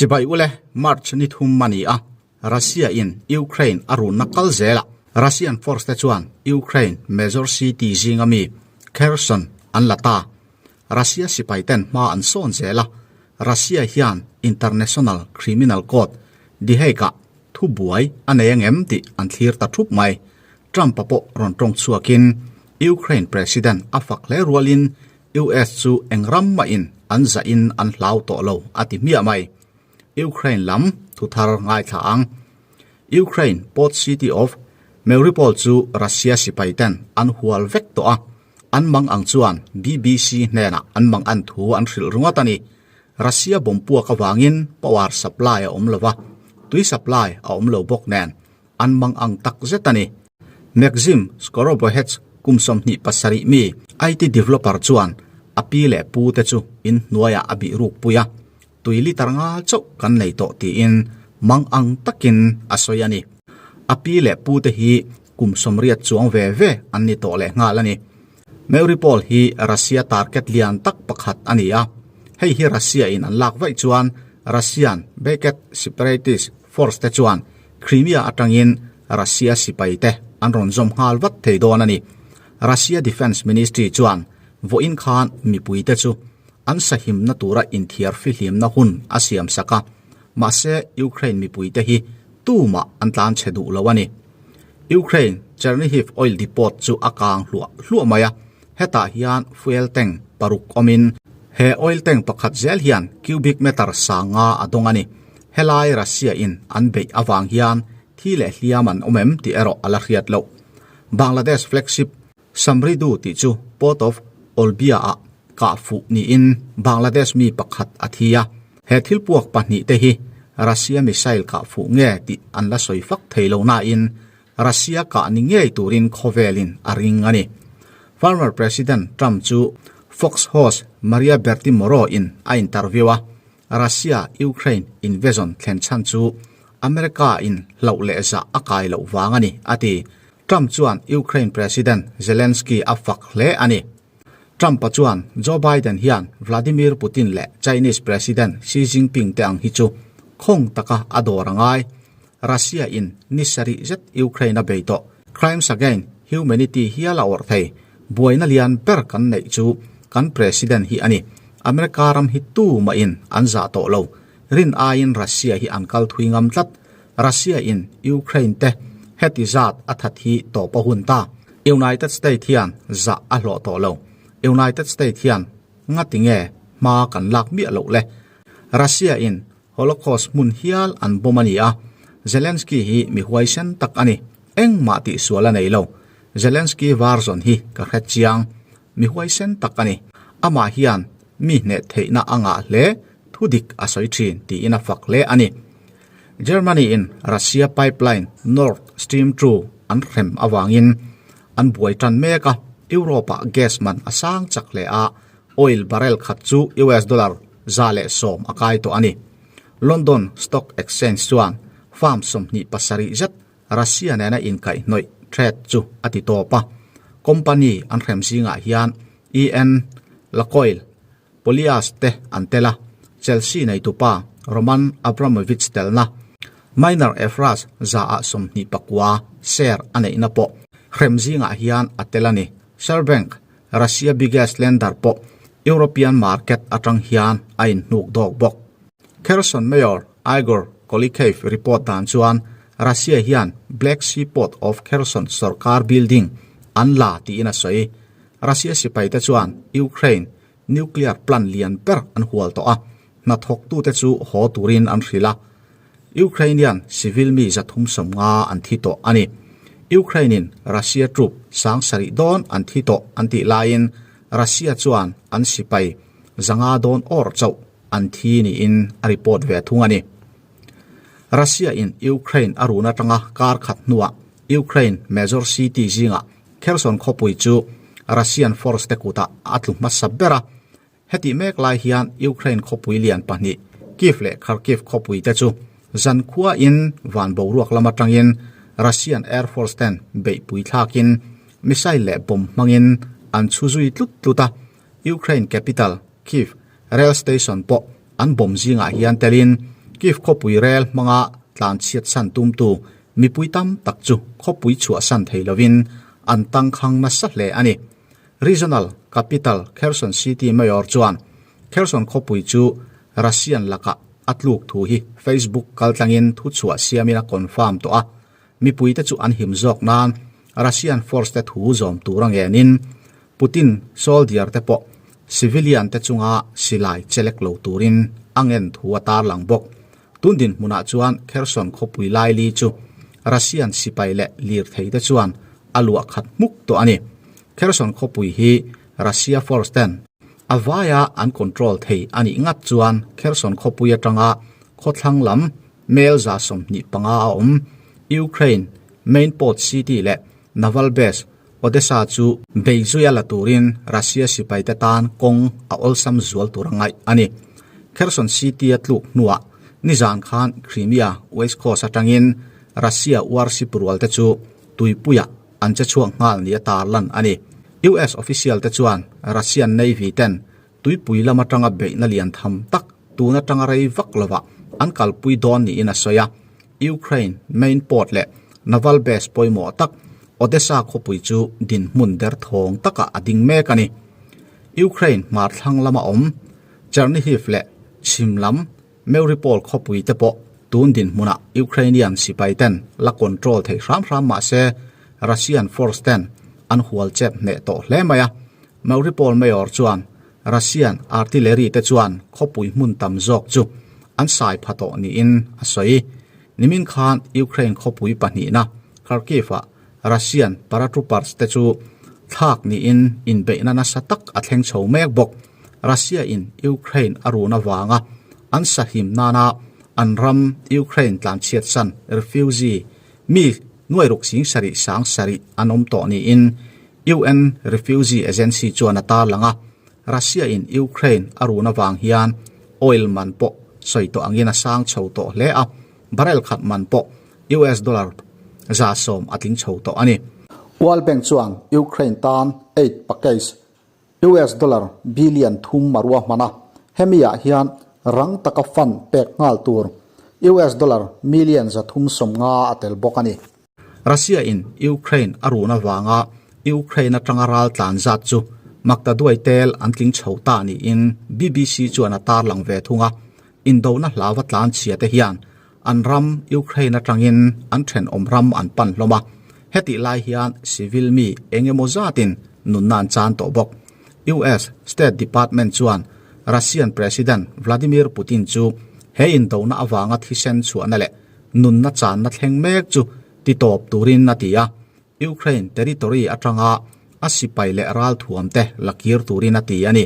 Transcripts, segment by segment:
Chibai ule, March ni thum a ni a, Russia in Ukraine a runna kal zel a, Russian force te chuan Ukraine major city zinga mi Kherson an la ta. Russia sipai ten hma an sawn zel a, Russia hian International Criminal Court, The Hague ah thu buai a nei angem tih an thlir ta thup mai. Trump-a pawh rawn tawng chhuakin Ukraine President a fak hle rualin US chu eng ram mahin an zahin an hlau tawh lo a ti hmiah mai. Ukraine lam thu thar ngaithla ang. Ukraine port city of Mariupol chu Russia sipai ten an hual vek tawh a, an mang ang chuan BBC hnenah an mang an thu an hrilh ringawt a ni. Russia bomb puak avangin power supply a awm lo va, tui supply a awm lo bawk nen an mang ang tak zet a ni. Maxim Skorobohets kum 27 mi IT developer chuan a pi leh pu te chu in hnuaiah a bih ruk pui a, tui litre nga chauh kan nei tawh tiin mang ang takin a sawi a ni. A pi leh pu te hi kum 80 chuang ve ve an ni tawh leh nghal a ni. Mariupol hi Russia target lian tak pakhat a ni a, hei hi Russia in an lak vaih chuan Russian backed separatist force te chuan Crimea atangin Russia sipai te an rawn zawm nghal vat thei dawn a ni. Russia Defence Ministry chuan vawiin khan mipui te chu an sahimna tura inthiar fihlimna hun a siam sak a, mahse Ukraine mipui te hi tumah an tlan chhe duh lo a ni. Ukraine Chernihiv oil depot chu a kang hluah hluah mai a, hetah hian fuel tank paruk awmin he oil tank pakhat zel hian cubic meter sanga a dawng a ni. Helai Russia in an beih avang hian thi leh hliam an awm em tih erawh a la hriat loh. Bangladesh flagship Samridu tih chu Port of Olbia ah kah fuh niin Bangladesh mi pakhat a thi a. He thil puak pahnih te hi Russia missile kah fuh nge tih an la sawi fak thei lo nain Russia kah ni ngei turin khawvelin a ring a ni. Former President Trump chu Fox host Maria Berti Moro in a interview a, Russia Ukraine invasion thlen chhan chu America in hlauh leh zah a kai loh vang a ni, a ti. Trump chuan Ukraine President Zelensky a fak hle a ni. Trump-a chuan Joe Biden hian Vladimir Putin leh Chinese President Xi Jinping te ang hi chu khawng taka a dawr a ngai. Russia in ni sarih zet Ukraine a bei tawh. Crimes against humanity hial a awrh thei. Buaina lian ber kan neih chu kan President hi a ni. America ram hi tu mahin an zah tawh lo. Rin aiin Russia hi an kal thui ngam tlat. Russia in Ukraine te heti zat a that hi tawp a hun ta. United State hian zah a hlawh tawh lo. United State hian ngati nge hma kan lak miah loh le? Russia in Holocaust hmun hial an bawm a ni a, Zelensky hi mi huaisen tak a ni. Engmah tihsual a nei lo. Zelensky version hi ka hre chiang. Mi huaisen tak a ni. Amah hian mi hneh theihna a ngah hle, thu dik a sawi thin tiin a fak hle a ni. Germany in Russia pipeline Nord Stream 2 an hrem avangin an buai tan mek a, Europe ah gas man a sang chak hle a, oil barrel khat chu US dollar 110 a kai tawh a ni. London Stock Exchange chuan firm 27 zet Russia nena inkaihhnawih trade chu a ti tawp a, company an hrem zingah hian EN, Lukoil, Polias te an tel a, Chelsea neitupa Roman Abramovich telna Minor Efras 29% share a neihna pawh hrem zingah hian a tel a ni. Sberbank, Russia biggest lender pawh European market atang hian a inhnuk dawk bawk. Kherson Mayor Igor Kolikhev report dan chuan Russia hian Black Sea Port of Kherson sarkar building an la tiin a sawi. Russia sipai te chuan Ukraine nuclear plant lian ber an hual tawh a, hnathawktute chu haw turin an hrilh a. Ukrainian civil mi 350 an thi tawh a ni. Ukraine in Russia troop 7000 dawn an thi tawh an tih laiin Russia chuan an sipai 500 dawn awr chauh an thi niin a report ve thung a ni. Russia in Ukraine a run atanga kar khat hnuah Ukraine major city zingah Kherson khawpui chu Russian force te kutah a tlu hmasa ber a. Heti mek lai hian Ukraine khawpui lian pahnih Kyiv leh Kharkiv khawpui te chu zan khua in van boruak lam atangin Russian Air Force ten beihpui thlakin missile leh bomb hmangin an chhu zui tlut tlut a. Ukraine capital Kyiv rail station pawh an bomb zingah hian telin Kyiv khawpui rel hmanga tlanchhiat san tumtu mipui tam tak chu khawpui chhuahsan thei lovin an tangkhang nasa hle a ni. Regional capital Kherson City Mayor chuan Kherson khawpui chu Russian lakah a tluk thu hi Facebook kaltlangin thuchhuah siamin a confirm tawh a, mipuite chu an him zawk nan Russian force te thu zawm tur a ngenin Putin soldier te pawh civilian te chunga silai chelek lo turin a ngen thu a tarlang bawk. Tun dinhmunah chuan Kherson khawpui laili chu Russian sipai leh lirthei te chuan a luah khat hmuk tawh a ni. Kherson khawpui hi Russia force ten a vaia an control thei a nih ngat chuan Kherson khawpui atanga khawthlang lam mel 25 a awm Ukraine main port city leh naval base Odesa chu bei zuia la turin Russia sipaite tan kawng a awlsam zual tur a ngaih a ni. Kherson city a tluk hnuah nizan khan Crimea west coast atangin Russia warship rual te chu tuipuiah an che chhuak nghal nia tarlan a ni. US official te chuan Russian Navy ten tuipui lam atanga beihna lian tham tak tun atanga rei vak lovah an kalpui dawn niin a sawi a. Ukraine main port leh naval base pawimawh tak Odesa khawpui chu dinhmun derthawng takah a ding mek a ni. Ukraine hmarthlang lama awm Chernihiv leh chhim lam Mariupol khawpui te pawh tun dinhmunah Ukrainian sipai ten la control thei hram hram mah se Russian force ten an hual chep hneh tawh hle mai a. Mariupol mayor chuan Russian artillery te chuan khawpui hmun tam zawk chu an sai pha tawh niin a sawi. Nimin khan Ukraine khawpui pahnihna Kharkiv-ah Russian paratroopers te chu thlak niin inbeihna nasa tak a thleng chho mek bawk. Russia-in Ukraine a run avanga an sahim nana an ram Ukraine tlanchhiatsan refugee mi nuairuk sing sarih sang sarih an awm tawh niin UN Refugee Agency chuan a tarlang a, Russia-in Ukraine a run avang hian oil man pawh sawi tawh angin a sang chho tawh hle a, barrel khat man pawh US dollar 110 a tling chho tawh a ni. World Bank chuan Ukraine tan aid package US dollar billion thum a ruahman a, hemi ah hian rang taka fund pek nghal tur US dollar million 350 a tel bawk a ni. Russia in Ukraine a run avanga Ukraine atanga ral tlan zat chu makta duai tel an tling chho ta niin BBC chuan a tarlang ve thung a, indona hlauva tlan chhia te hian an ram Ukraine atangin an thenawm ram an pan hlawm a, hetih lai hian civil mi eng emaw zatin nunna an chan tawh bawk. US State Department chuan Russian President Vladimir Putin chu he indona avanga thisen chhuahna leh nunna channa thleng mek chu ti tawp turin a ti a, Ukraine territory atanga a sipai leh ralthuam te la kir turin a ti a ni.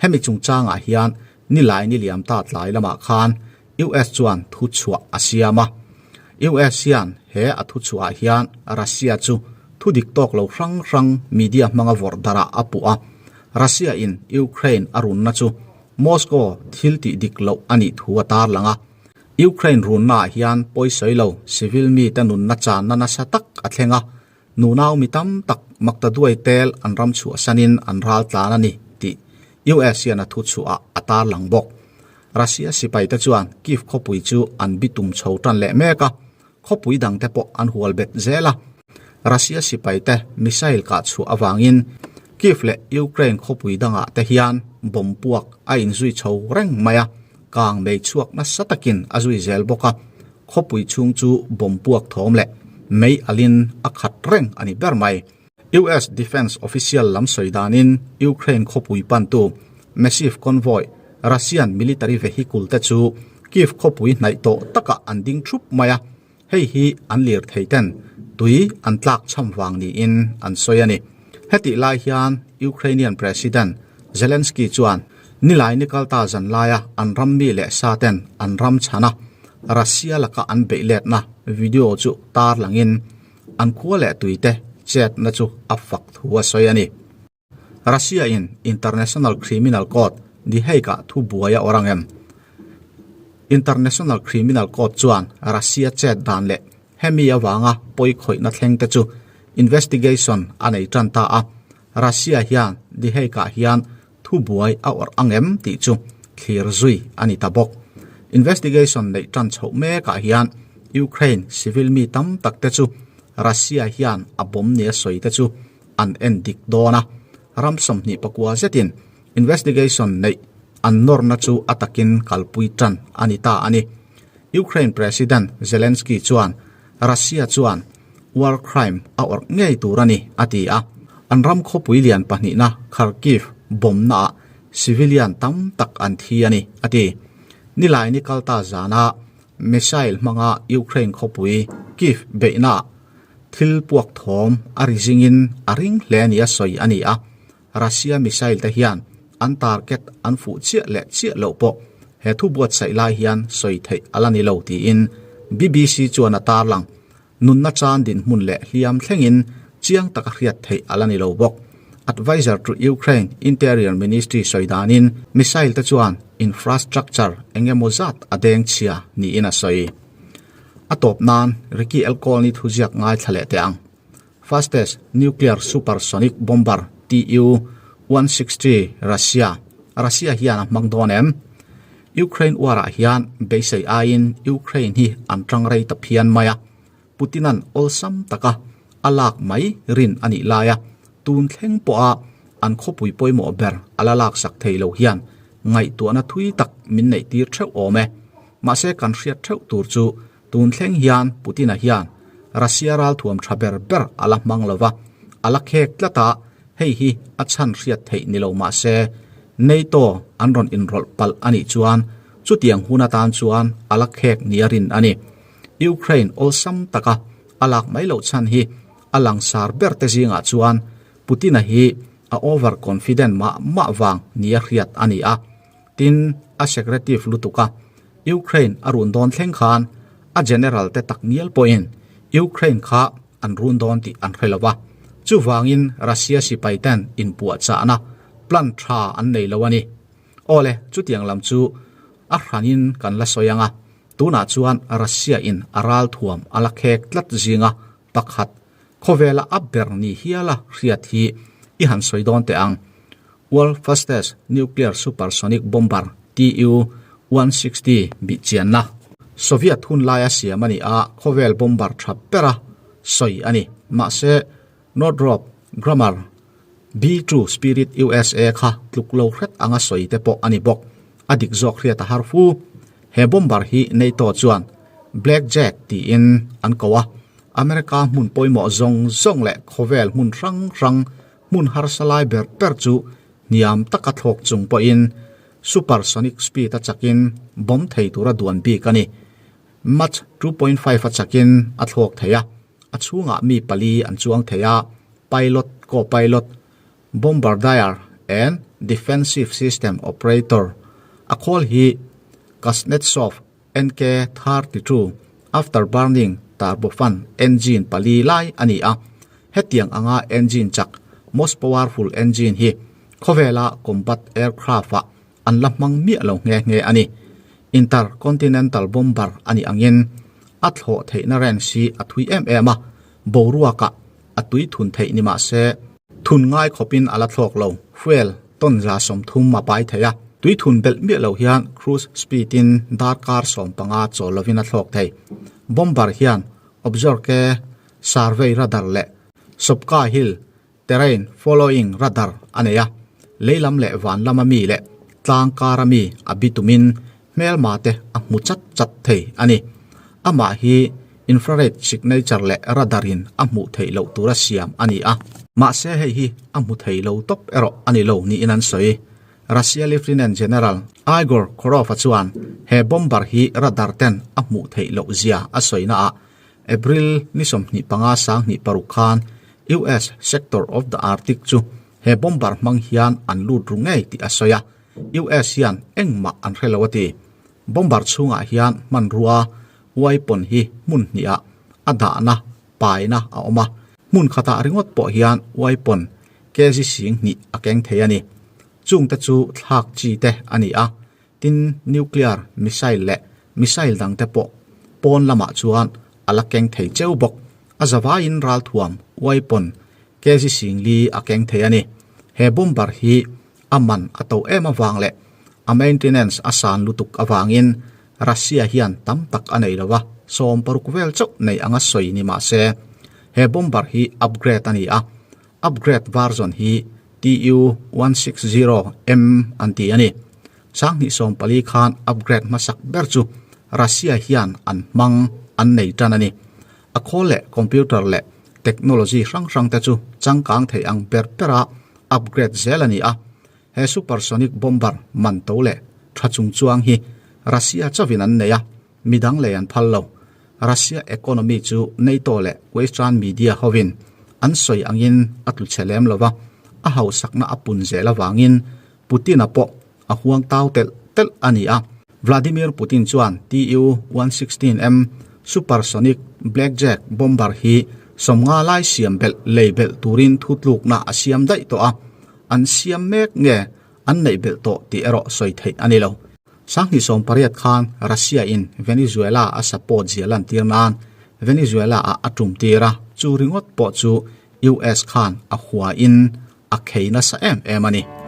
Hemi chungchangah hian nilai ni liam ta tlai lamah khan US chuan thuchhuah a siam a. US hian he a thuchhuahah hian Russia chu thu dik tawk lo hrang hrang media hmanga vawrh darah a puh a, Russia in Ukraine a runna chu Moscow thil tih dik loh a nih thu a tarlang a. Ukraine runnaah hian pawisawi lo civil mite nunna channa nasa tak a thleng a, nunau mi tam tak maktaduai tel an ram chhuahsanin an ral tlan a ni tih US hian a thuchhuahah a tarlang bawk. Russia sipaite chuan Kyiv khawpui chu an bitum chho tan leh mek a, khawpui dangte pawh an hual bet zel a. Russia sipaite missile kah chhuah avangin Kyiv leh Ukraine khawpui dangah te hian bomb puak a inzui chho reng mai a, kang mei chhuak nasa takin a zui zel bawk a, khawpui chhung chu bomb puak thawm leh mei alin a khat reng a ni ber mai. US Defence official lam sawi danin Ukraine khawpui pantu massive convoy Russian military vehicle te chu Kyiv khawpui hnaih tawh takah an ding thup mai a, hei hi an lirthei ten tui an tlak cham vang niin an sawi a ni. Hetih lai hian Ukrainian President Zelensky chuan nilai ni kalta zan laia an ram mi leh sa ten an ram chhana Russia laka an beih letna video chu tarlangin an khua leh tuite chetna chu a fak thu a sawi a ni. Russia in International Criminal Court The Hague-ah thu buai a awrh ang em? International Criminal Court chuan Russia chet dan leh hemi avanga pawi khawihna thleng te chu investigation a nei tan ta a, Russia hian The Hague-ah hian thu buai a awrh ang em tih chu thlir zui a ni ta bawk. Investigation neih tan chhoh mekah hian Ukraine civil mi tam tak te chu Russia hian a bomb nia sawi te chu an en dik dawn a, ram 24 zetin investigation neih an nawrna chu a takin kalpui tan a ni ta a ni. Ukraine President Zelensky chuan Russia chuan war crime a awrh ngei tur a ni a ti a, an ram khawpui lian pahnihna Kharkiv bomb-naah civilian tam tak an thi a ni a ti. Nilaini kalta zana missile hmanga Ukraine khawpui Kyiv beihnaah thil puak thawm a ri zingin a ring hle a ni a sawi a ni a, Russia missile te hian an target an fuh chiah leh chiah loh pawh he thu buatsaih lai hian sawi theih a la ni lo tiin BBC chuan a tarlang. Nunna chan dinhmun leh hliam thlengin chiang taka hriat theih a la ni lo bawk. Adviser to Ukraine Interior Ministry sawi danin missile te chuan infrastructure eng emaw zat a deng chhia niin a sawi. A tawp nan Ricky Elkolny thuziak ngaithla leh teh ang. Fastest nuclear supersonic bomber Tu-160 Russia Russia hian a hmang dawn em? Ukraine war ah hian beisei aiin Ukraine hi an tang rei ta phian mai a, Putin-a'n awlsam taka a lak mai rin a nih lai a, tun thleng pawha an khawpui pawimawh ber a la laksak thei lo hian ngaihtuahna thui tak min neih tir theuh awm e. Mahse kan hriat theuh tur chu Tun thleng hian Putin-a hian Russia ralthuam tha ber ber a la hmang lo va, a la khek tlat a, hei hi a chhan hriat theih ni lo mah se, NATO an rawn inrawlh palh a nih chuan chutiang hun atan chuan a la khek nia rin a ni. Ukraine awlsam taka a lak mai loh chhan hi a langsar ber te zingah chuan Putin-a hi a over confident mah mah vang nia hriat a ni a. Tin, a secretive lutuk a, Ukraine a run dawn thleng khan a general te tak ngial pawhin Ukraine kha an run dawn tih an hre lo va. Chuvangin Russia sipai ten inpuahchahna plan tha an nei lo a ni. Awle, chutiang lam chu a hranin kan la sawi ang a, tunah chuan Russia in a ralthuam a la khek tlat zinga pakhat khawvela a ber ni hiala hriat hi i han sawi dawn teh ang. World Fastest Nuclear Supersonic Bomber Tu-160 bih chianna. Soviet hun laia siam a ni a, khawvel bomber tha bera sawi a ni. Mahse, Northrop Grumman B-2 Spirit USA kha tluk lo hret anga sawi te pawh a ni bawk. A dik zawk hriat a har fu. He bomber hi NATO chuan Black Jack tiin an ko a, America hmun pawimawh zawng zawng leh khawvel hmun hrang hrang hmun harsa lai ber ber chu hniam taka thlawk chung pawhin supersonic speed a chakin bomb thei tura duan bik a ni. Mach 2.5 a chakin a thlawk thei a, a chhungah mi pali an chuang thei a, pilot, co-pilot, bombardier and defensive system operator a khawl hi Kuznetsov NK-32 afterburning turbofan engine pali lai a ni a, hetiang anga engine chak, most powerful engine, hi khawvela combat aircraft-ah an la hmang miah lo nghe nghe a ni. Intercontinental bomber a nih angin a thlawh theihna range hi a thui em em a, boruakah a tui thun theih ni mah se, thun ngai khawpin a la thlawk lo, fuel ton 30 a pai thei a, tui thun belh miah lo hian cruise speed in darkar 15 chawl lovin a thlawk thei. Bomber hian Obzorke survey radar leh Sopka Hill terrain following radar a nei a, leilam leh van lama mi leh tlang kara mi a bitumin hmelma te a hmu chat chat thei a ni. Amah hi infrared signature leh radar in a hmuh theih loh tura siam a ni a. Mahse hei hi a hmu thei lo tawp erawh a ni lo niin an sawi. Russia Lieutenant General Igor Khorov-a chuan he bomber hi radar ten a hmuh theih loh zia a sawi naah April ni 25 26 khan US Sector of the Arctic chu he bomber hmang hian an lut ru ngei tih a sawi a. US hian engmah an hre lo a ti. Bomber chhungah hian hmanrua weapon hi hmun hnihah a dahna paina a awm a, hmun khatah ringawt pawh hian weapon kg sing hnih a keng thei a ni. Chungte chu thlak chi te a ni a, tin nuclear missile leh missile dangte pawh pawn lamah chuan a la keng thei cheu bawk. A zavaiin ralthuam weapon kg sing li a keng thei a ni. He bomber hi a man a to em avang leh a maintenance a san lutuk avangin Russia hian tam tak a nei lo a, 60 vel chauh nei anga sawi ni mah se, he bomber hi upgrade a ni a, upgrade version hi Tu-160M an ti a ni. 2014 khan upgrade hmasak ber chu Russia hian an hmang an nei tan a ni. A khawl leh computer leh technology hrang hrang te chu changkang thei ang ber bera upgrade zel a ni a. He supersonic bomber man to leh tha chung chuang hi Russia chauhin an nei a, midang lei an phal lo. Russia economy chu NATO leh Western media hovin an sawi angin a tlu chhe lem lo va, a hausakna a pun zel avangin Putin-a pawh a huang tau telh telh a ni a. Vladimir Putin chuan Tu-116M supersonic Blackjack bomber hi 50 lai siam belh lei belh turin thutlukna a siam daih tawh a, an siam mek nge an neih belh tawh tih erawh sawi theih a ni lo. 2018 khan Russia-in Venezuela a support zia lantir nan Venezuela-ah a tum tir a, chu ringawt pawh chu US khan a huain a khei nasa em em a ni.